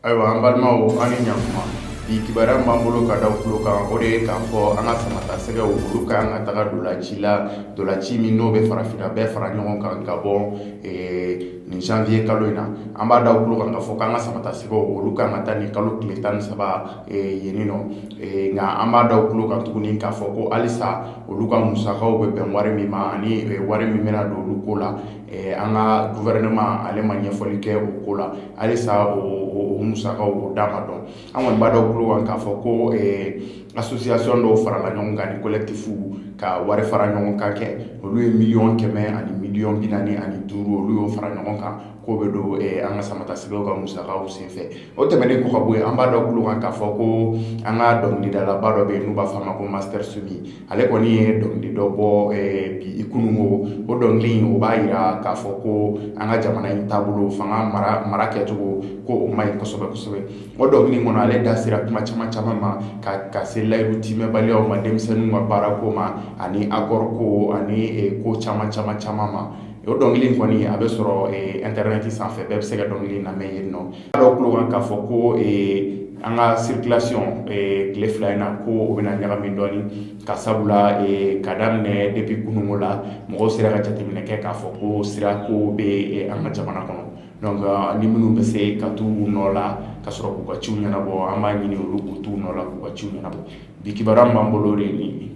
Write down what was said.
Ayiwa, an balimaw, an ni ɲakuma. Bi kibaruya min b'an bolo ka da tulo kan, o de ye k'a fɔ an ka Samata Sɛgɛw, olu ka kan ka taga dolaci la, dolaci min n'o bɛ farafinna bɛɛ fara ɲɔgɔn kan ka bɔ nin janvier kalo in na. An b'a da tulo kan k'a fɔ k'an ka Samata Sɛgɛw, olu kan ka taa nin kalo tile 13 yen nɔ. Nka an b'a da tulo kan tuguni k'a fɔ ko halisa olu ka musakaw bɛ bɛn wari min ma ani wari min bɛna don olu ko la, an ka gouvernement, ale ma ɲɛfɔli kɛ o ko la halisa. O musakaw, o da ma dɔn. An kɔni b'a da tulo kan k'a fɔ ko association dɔw farala ɲɔgɔn kan ni collectif ka wari fara ɲɔgɔn kan kɛ. Olu ye 140 000 000, olu y'o fara ɲɔgɔn kan k'o bɛ don an ka Samata Sɛgɛw ka musakaw senfɛ. O tɛmɛnen kɔ ka bɔ yen, an b'a da tulo kan k'a fɔ ko an ka dɔnkilidalaba dɔ bɛ yen n'u b'a fɔ a ma ko Master Soumy. Ale kɔni ye dɔnkili dɔ bɔ bi kununko. O dɔnkili in, o b'a jira k'a fɔ ko an ka jamana in taabolo, fanga mara mara kɛcogo, ko o ma ɲi kosɛbɛ kosɛbɛ. O dɔnkili kɔnɔ, ale da sera kuma caman caman ma, ka se layidu timɛbaliyaw ma, denmisɛnninw ka baarako ma, ani accord ko, ani ko caman caman caman ma. O dɔnkili in kɔni, a bɛ sɔrɔ internet sanfɛ, bɛɛ bɛ se ka dɔnkili lamɛn yen nɔ. Dɔw tulo kan k'a fɔ ko an ka circulation tile 2 in na, ko o bɛna ɲagami dɔɔni, ka sabula ka daminɛ depuis kununko la, mɔgɔw sera ka jateminɛ kɛ k'a fɔ ko sirako bɛ an ka jamana kɔnɔ. Donc ni minnu bɛ se ka t'u nɔ la ka sɔrɔ k'u ka ciw ɲɛnabɔ, an b'a ɲini olu k'u t'u nɔ la k'u ka ciw ɲɛnabɔ. Bi kibaruya min b'an bolo, o de ye nin ye.